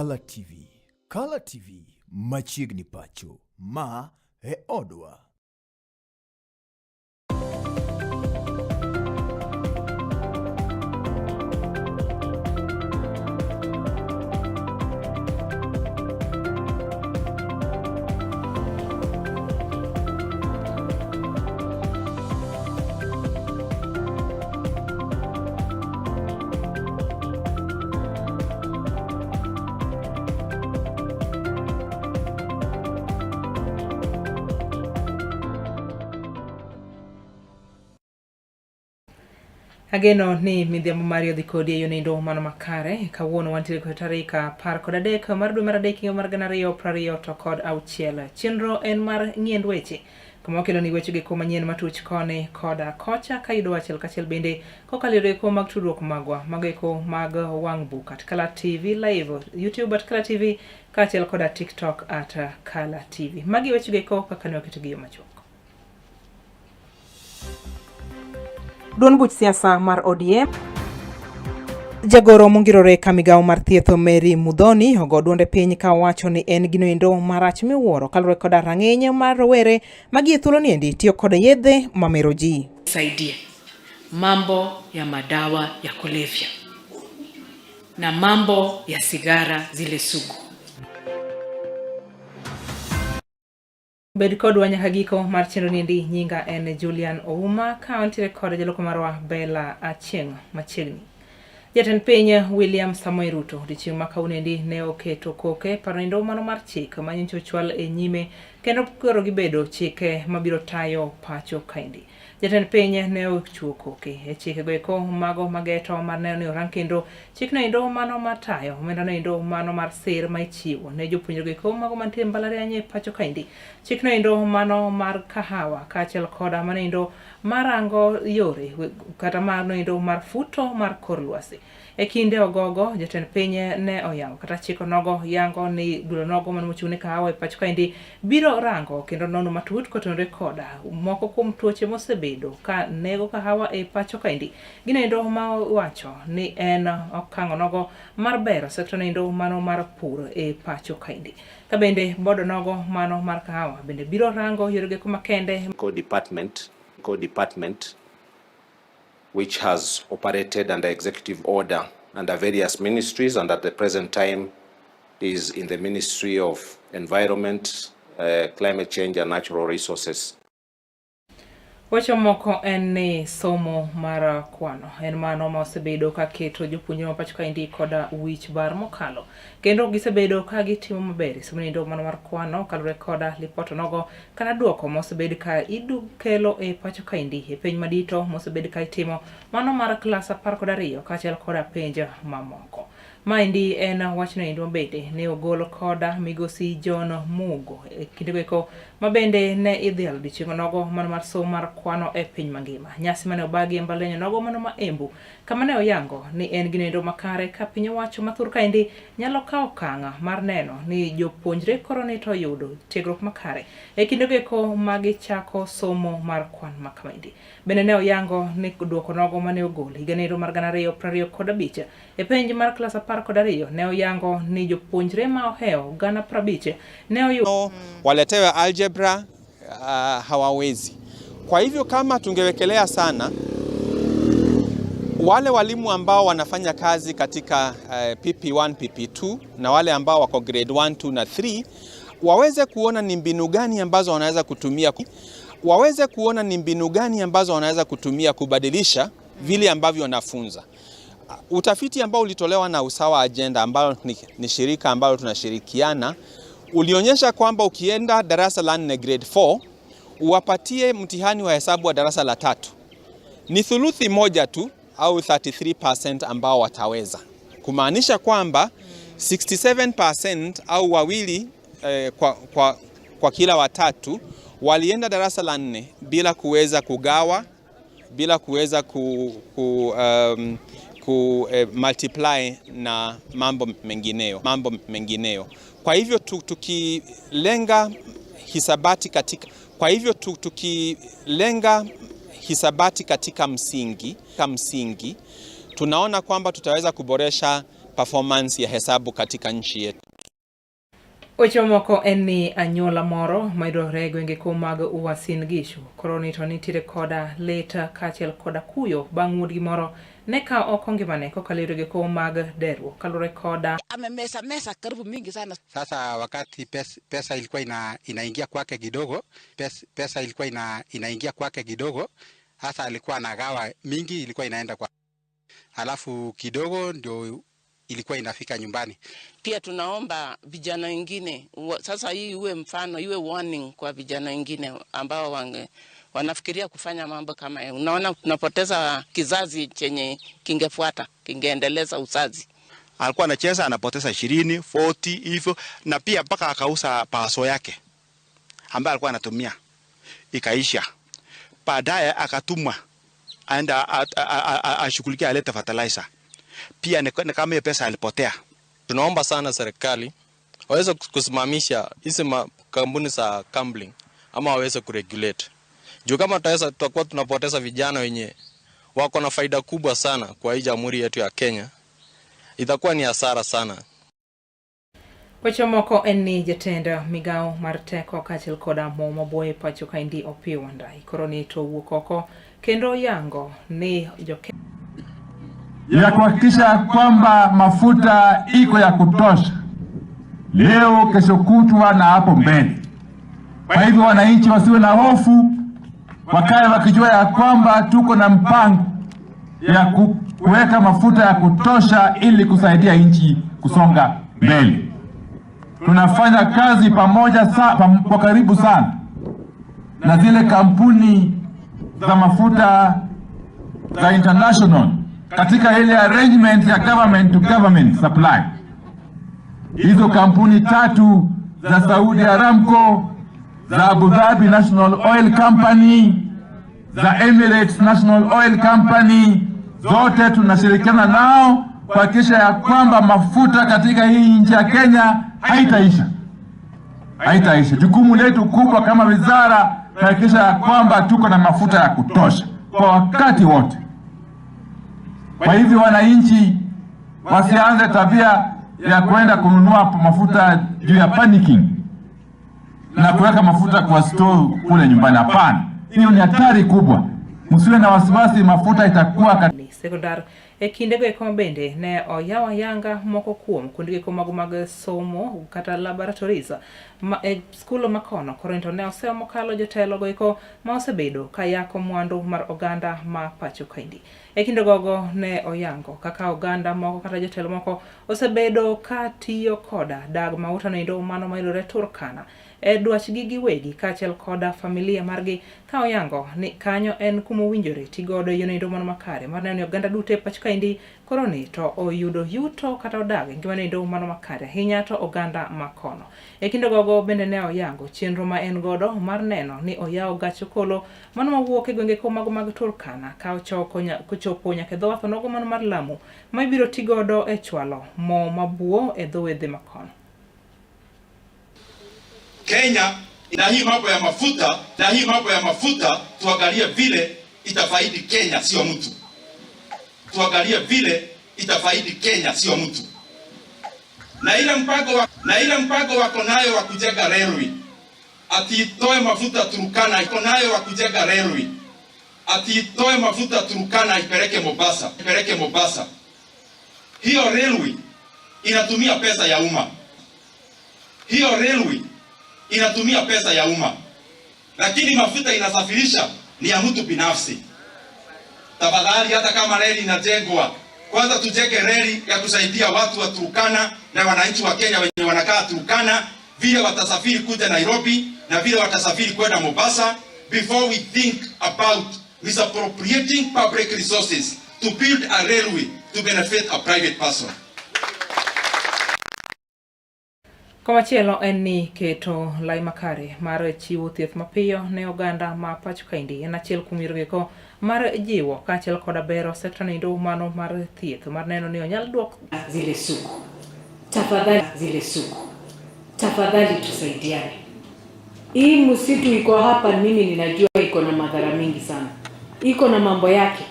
Kala TV. Kala TV machiegni pacho. Ma e odwa. Ageno ni midhiambo mari odhi kodi e yo nindo mano makare. Kawuono wantiere kod tarik 13 mar dwe mar adek higa mar 2026. Chenro en mar ng'iend weche kuma wakelo ni weche geko manyien matuch koni koda kocha ka yudo achiel kachiel bende kokalo yore eko mag tudruok magwa mago eko mag wang' buk at Kala TV live, YouTube at Kala TV kaachiel koda TikTok at Kala TV. Magi weche geko kaka ne waketogi yo machuok. Duond buch siasa mar ODM Jagoro mongirore ka migawo mar thieth Mary Muthoni ogo duonde piny ka owacho ni en ginoendo marach miwuoro kaluwore koda rang'iny mar rowere ma gie thuolo niendi tiyo kod yedhe mamero ji. Saidie mambo ya madawa ya kulevya na mambo ya sigara zile sugu. Bed kodwa nyaka giko mar chenro niendi. Nyinga en Julian Ouma ka wantiere kod jaloko marwa Bella Achieng' machiegni. Jatend piny William Samoei Ruto odiechieng' ma kawuono ne oketo koke paro nindo mano mar chik ma nyocha ochwal e nyime kendo kwero gibedo chike mabiro tayo pacho kaendi. Jatend piny ne ochiwo koke e chikego eko mago mageto mar neno ni orang kendo chikno endo mano mar tayo omenda no endo mano mar sir ma ichiwo ne jopuonjrego eko mago mantie mbalariany e pacho kaendi. Chikno endo mano mar kahawa kaachiel koda mano endo marango yore kata mano endo mar futo mar kor lwasi. E kinde ogogo, jatend piny ne oyango kata chiko nogo yango ni dulo nogo mano mochung' ne kahawa e pacho kaendi biro rango kendo nono matut kotenore koda moko kuom tuoche mosebedo ka nego kahawa e pacho kaendi. Gino endo ma owacho ni en okang' nogo mar bero sekta noendo mano mar pur e pacho kaendi. Ka bende bodo nogo mano mar kahawa bende biro rango yore go makende. Co-department which has operated under executive order under various ministries and at the present time is in the Ministry of Environment, Climate Change and Natural Resources. Weche moko en ni somo mar kwano en mano ma osebedo ka keto jopuonjre ma pacho kaendi koda wich bar mokalo kendo gisebedo ka gitimo maber e somo nindo mano mar kwano kaluwore koda lipot nogo kata duoko mosebed ka idukelo e pacho kaendi e piny madito mosebed ka itimo mano mar klas 12 kaachiel koda penj mamoko. Maendi en wachno endi mabende ne ogol koda migosi John Mugo e kindego eko ma bende ne idhialo odiochieng' nogo mano mar somo mar kwano e piny mangima. Nyasi mane obagi e mbalariany nogo mano ma Embu kama ne oyango ni en gi nendo makare ka piny owacho mathur kaendi nyalo kawo okang' mar neno ni jopuonjre koro ni to oyudo tiegruok makare e kindego eko ma gichako somo mar kwan ma kamaendi. Bende ne oyango ni duoko nogo mane ogol higa nero mar 2025 e penj mar klas 12 ne oyango ni jopuonjre ma ohewo 50,000 ne oyudo waletewe algebra hawawezi. Kwa hivyo kama tungewekelea sana wale walimu ambao wanafanya kazi katika PP1, PP2 na wale ambao wako grade 1, 2 na 3 waweze kuona ni mbinu gani ambazo wanaweza kutumia, waweze kuona ni mbinu gani ambazo wanaweza kutumia kubadilisha vile ambavyo wanafunza. Utafiti ambao ulitolewa na Usawa Agenda ambalo ni shirika ambalo tunashirikiana ulionyesha kwamba ukienda darasa la 4 grade 4 uwapatie mtihani wa hesabu wa darasa la 3 ni thuluthi moja tu au 33% ambao wataweza, kumaanisha kwamba 67% au wawili kwa kila watatu walienda darasa la 4 bila kuweza kugawa, bila kuweza ku multiply na mambo mengineyo, mambo mengineyo. Kwa hivyo tukilenga hisabati katika, kwa hivyo tukilenga hisabati katika msingi, tunaona kwamba tutaweza kuboresha Performance ya hesabu katika nchi yetu. Weche mamoko en ni anyuola moro mayudore e gwenge ko mag Uasin Gishu koro ni to nitiere koda lit kaachiel koda kuyo bang' wuodgi moro ne kawo oko ngimane kokalo e yorego eko mag deruok kaluwore koda Amemesa mesa karibu mingi sana. Sasa wakati pesa ilikuwa inaingia kwake kidogo, pesa ilikuwa inaingia kwake kidogo, hasa alikuwa anagawa mingi, ilikuwa inaenda kwa, alafu kidogo ndio ilikuwa inafika nyumbani. Pia tunaomba vijana wengine sasa, hii iwe mfano, iwe warning kwa vijana wengine ambao wanafikiria kufanya mambo kama hayo. Unaona, tunapoteza kizazi chenye kingefuata, kingeendeleza uzazi. Alikuwa anacheza anapoteza 20, 40 hivyo, na pia mpaka akauza paso yake ambayo alikuwa anatumia ikaisha. Baadaye akatumwa aenda ashughulikie alete fertilizer. Pia ni kama hiyo pesa alipotea. Tunaomba sana serikali waweze kusimamisha hizi kampuni za gambling ama waweze kuregulate. Juu kama tutakuwa tunapoteza vijana wenye wako na faida kubwa sana kwa hii jamhuri yetu ya Kenya, itakuwa ni hasara sana. Weche moko en ni jatend migawo mar teko kaachiel koda mo maboye pacho kaendi Opiyo Wandayi koro ni to owuok oko kendo yango ni jo ya kuhakikisha kwamba mafuta iko ya kutosha leo, kesho kutwa na hapo mbele. Kwa hivyo wananchi wasiwe na hofu, wakae wakijua ya kwamba tuko na mpango ya kuweka mafuta ya kutosha ili kusaidia nchi kusonga mbele. Tunafanya kazi pamoja kwa karibu sana na zile kampuni za mafuta za international katika ile arrangement ya government to government supply. Hizo kampuni tatu za Saudi Aramco, za Abu Dhabi National Oil Company, za Emirates National Oil Company, zote tunashirikiana nao kuhakikisha ya kwamba mafuta katika hii nchi ya Kenya haitaisha. Haitaisha. Jukumu letu kubwa kama wizara kuhakikisha ya kwamba tuko na mafuta ya kutosha kwa wakati wote. Kwa hivyo wananchi wasianze tabia ya kwenda kununua mafuta juu ya panicking na kuweka mafuta kwa store kule nyumbani. Hapana, hiyo ni hatari kubwa. Msiwe na wasiwasi, mafuta itakuwa sekondar. E kindego eko bende ne oyaw ayanga moko kuom kuondego eko mago mag somo kata laboratories ma, e skul makono. Koro to ne oseyo mokalo jotelo go eko ma osebedo ka yako mwandu mar oganda ma pacho kaendi. E kinde gogo ne oyango kaka oganda moko kata jotelo moko osebedo ka tiyo koda dag mauta noendo mano mayudore Turkana e dwachgi giwegi kaachiel koda familia margi, ka oyango ni kanyo en kuma owinjore tigodo e yono endo mano makare mar neno ni oganda duto e pacho kaendi koro ni to oyudo yuto kata odag e ngimano endo mano makare ahinya to oganda makono. E kinde gogo bende ne oyango chenro ma en godo mar neno ni oyawo gach okolo mano mawuok e gwenge ko mago mag Turkana ka kochopo nyaka e dho wath onogo mano mar Lamu ma ibiro tigodo e chwalo mo mabuo e dho wedhe makono. Kenya na hii mambo ya mafuta, na hii mambo ya mafuta tuangalie vile itafaidi Kenya, sio mtu. Tuangalie vile itafaidi Kenya, sio mtu. Na ile mpango wako nayo wa kujenga railway, ati itoe mafuta Turkana, iko nayo wa kujenga railway, ati itoe mafuta Turkana ipeleke Mombasa, ipeleke Mombasa. Hiyo railway inatumia pesa ya umma. Hiyo railway inatumia pesa ya umma, lakini mafuta inasafirisha ni ya mtu binafsi. Tafadhali, hata kama reli inajengwa, kwanza tujenge reli ya kusaidia watu wa Turkana na wananchi wa Kenya wenye wanakaa Turkana, vile watasafiri kuja Nairobi na vile watasafiri kwenda Mombasa, before we think about misappropriating public resources to build a railway to benefit a private person. Komachielo en ni keto lai makare mar chiwo thieth mapiyo ne oganda ma pacho kaendi en achiel kuom yorego mar jiwo kaachiel koda bero sekta noendo mano mar thieth mar neno ni onyal duok zile sugu. Tafadhali zile sugu. Tafadhali tusaidiane. Hii msitu iko hapa, mimi ninajua iko na madhara mingi sana, iko na mambo yake.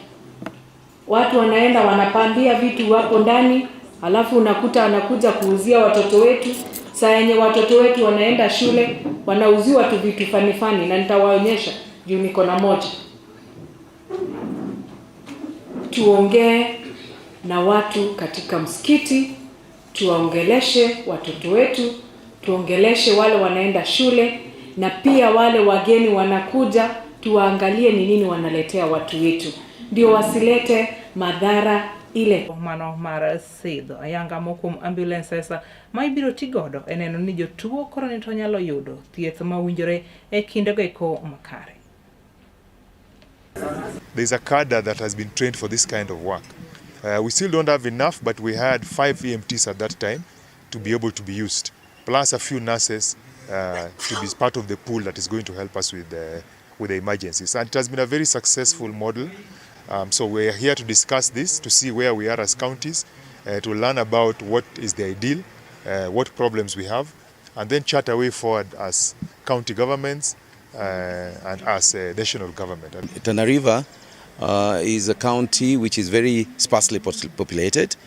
Watu wanaenda wanapandia vitu hapo ndani, Alafu unakuta anakuja kuuzia watoto wetu, saa yenye watoto wetu wanaenda shule wanauziwa tu vitu funny funny, na nitawaonyesha juu niko na moja. Tuongee na watu katika msikiti, tuwaongeleshe watoto wetu, tuongeleshe wale wanaenda shule, na pia wale wageni wanakuja, tuwaangalie ni nini wanaletea watu wetu, ndio wasilete madhara ile. Mano mar sidho ayanga moko kuom ambulances ma ibiro tigodo e neno ni jotuo koro ni to nyalo yudo thieth mowinjore e kindego eko makare. There's a cadre that has been trained for this kind of work. We still don't have enough, but we had 5 EMTs at that time to be able to be used, plus a few nurses to be part of the pool that is going to help us with the emergencies. And it has been a very successful model. So we are here to discuss this, to see where we are as counties, to learn about what is the ideal, what problems we have, and then chart a way forward as county governments and as a national government. Tana River is a county which is very sparsely populated.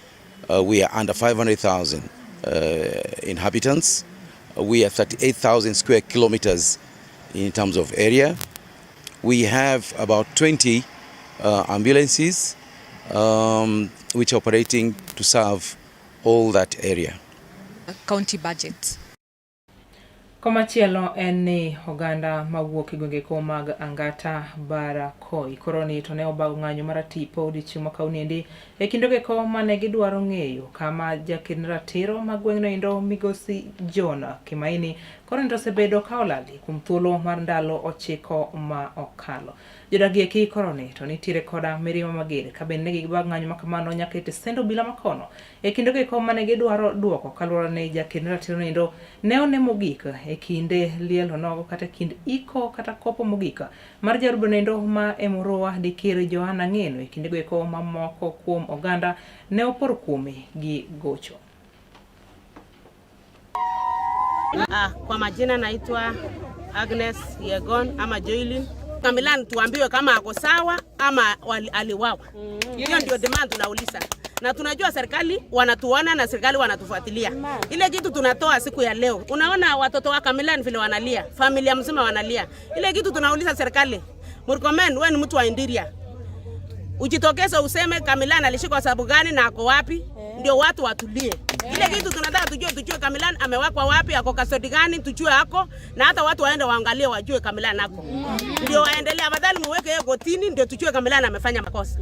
We are under 500,000 inhabitants. We are 38,000 square kilometers in terms of area. We have about 20 ambulances which are operating to serve all that area. County budget. Komachielo en ni oganda mawuok e gwenge ko mag Angata Barakoi koro ni to ne obago ng'anyo mar tipo odiochieng' ma kawuonoendi e kindego eko mane gidwaro ng'eyo kama jaken ratiro ma gweng'no endo migosi John Kimaini koro ni to osebedo ka olali kuom thuolo mar ndalo 9 ma okalo. Jodak eki koro ni to nitiere koda mirima mager ka bende ne gibago ng'anyo ma kamano nyaka e tesend obila makono e kindego eko mane gidwaro duoko kaluwore ni jaken ratiro no endo ne one mogik e kinde liel onogo kata kind iko kata kopo mogik mar jaod endo ma Emurua Dikir Johana Ng'eno e kindego eko mamoko kuom oganda ne opor kuome gi gocho. Kwa majina naitwa Agnes Yegon ama Joylin. Kamilan tuambiwe kama ako sawa ama aliwawa. Hiyo ndio demand tunauliza. Na tunajua serikali wanatuona na serikali wanatufuatilia. Ile kitu tunatoa siku ya leo. Unaona watoto wa Kamilan vile wanalia, familia mzima wanalia. Ile kitu tunauliza serikali, Murkomen, wewe ni mtu wa Indiria. Ujitokeze useme Kamilan alishikwa sababu gani na ako wapi, ndio watu watulie. Ile kitu tunataka tujue Kamilan amewekwa wapi, ako custody gani, tujue ako, na hata watu waende waangalie wajue Kamilan ako. Ndio waendelee, afadhali muweke yeye kotini ndio tujue Kamilan amefanya makosa.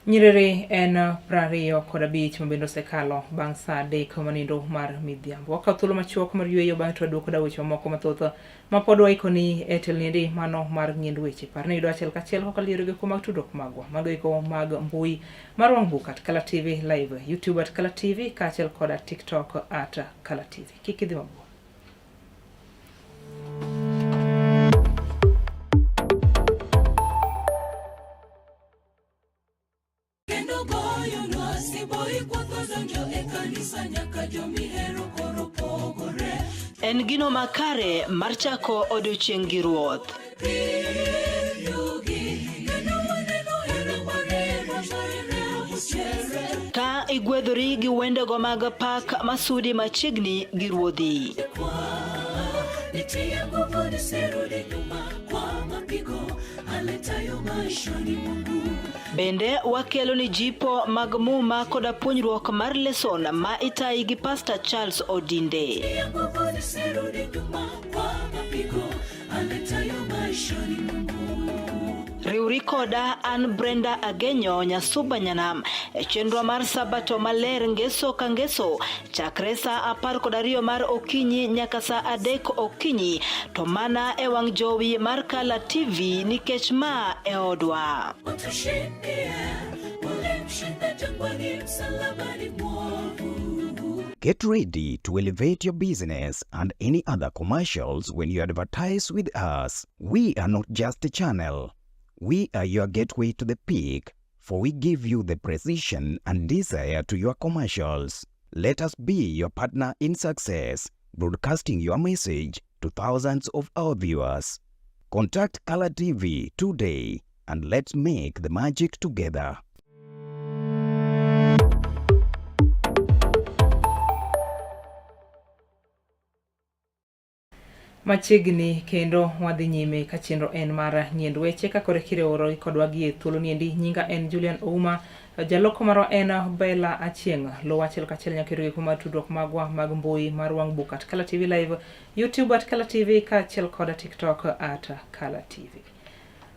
Nyiriri en 25 mabende osekalo bang' saa 3 manindo mar midhiambo. Wakawo thuolo machuok mar yueyo bang'e to waduogo koda weche mamoko mathoth ma pod waikoni e telniendi mano mar ng'iend weche. Par ni yudo achiel kachiel kokalo yore go mag tudruok magwa. Mago eko mag mbui mar wang' book at Kala TV Live, YouTube at Kala TV kaachiel koda TikTok at Kala TV. Kik idhi mabor. Kendo goyonwa siboi kwatho donjo e kanisa nyaka jomihero koro pogore. En gino makare mar chako odiochieng' gi Ruoth. Yugi kendo waneno hera mare mochwere. Ka igwedhori gi wendego mag pak masudi machiegni gi Ruodhi. Nitie nguvu nisirudi nyuma kwa mapigo aletayo maishani mwangu. Bende wakelo ni jipo mag muma koda puonjruok mar leson ma itayi gi Pastor Charles Odinde. Nitie nguvu nisirudi nyuma kwa mapigo aletayo maishani mwangu. Riwri koda an Brenda Agenyo Nyasuba Nyanam e chenro mar Sabato maler ngeso ka ngeso chakre saa 12 mar okinyi nyaka saa 3 okinyi to mana e wang' jowi mar Kala TV nikech ma e odwa. Utushindie, ulimshinda jangwani msalabani mwovu. Get ready to elevate your business and any other commercials when you advertise with us. We are not just a channel. We are your gateway to the peak, for we give you the precision and desire to your commercials. Let us be your partner in success, broadcasting your message to thousands of our viewers. Contact Color TV today and let's make the magic together. Machiegni kendo wadhi nyime ka chenro en mar ng'iend weche ka kore kire oro kodwa gi e thuolo niendi. Nyinga en Julian Ouma, jaloko marwa en Bella Achieng'. Luw achiel kachiel nyaka yudo gik mar tudruok magwa mag mbui mar wang' buk at Kala TV Live, YouTube at Kala TV kaachiel koda TikTok at Kala TV.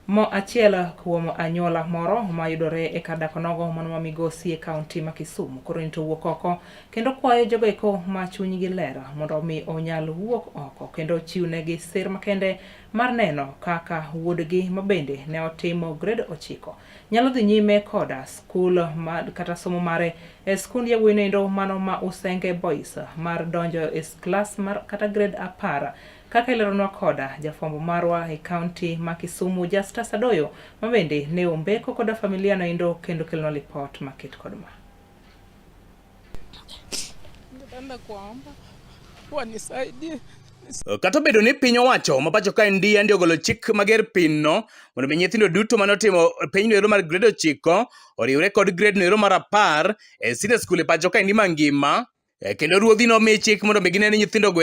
Mo achiel kuom anyuola moro mayudore e kar dak onogo mano ma Migosi e kaunti ma Kisumu koro nito wuok oko kendo kwayo jogo eko ma chunygi ler mondo omi onyal wuok oko kendo chiwnegi sir makende mar neno kaka wuodgi ma bende ne otimo grade 9 nyalo dhi nyime koda skul ma, kata somo mare e skund yawuoyi noendo mano ma Usenge Boys mar donjo e klas mar kata grade 10 Kaka ileronwa koda jafwambo marwa e kaunti ma Kisumu Justus Adoyo ma bende ne ombeko koda familia noendo kendo kelonwa lipot maket kod ma. Ningependa kuwaomba wanisaidie. Kata obedo ni piny owacho ma pacho ka ndi yandi ogolo chik mager pinno mondo mi nyithindo duto mane otimo penj noero mar grade 9 oriwre kod grade noero mar 10 e senior school e pacho ka endi mangima. Kendo ruodhi nomi chik mondo mi gine ni nyithindogo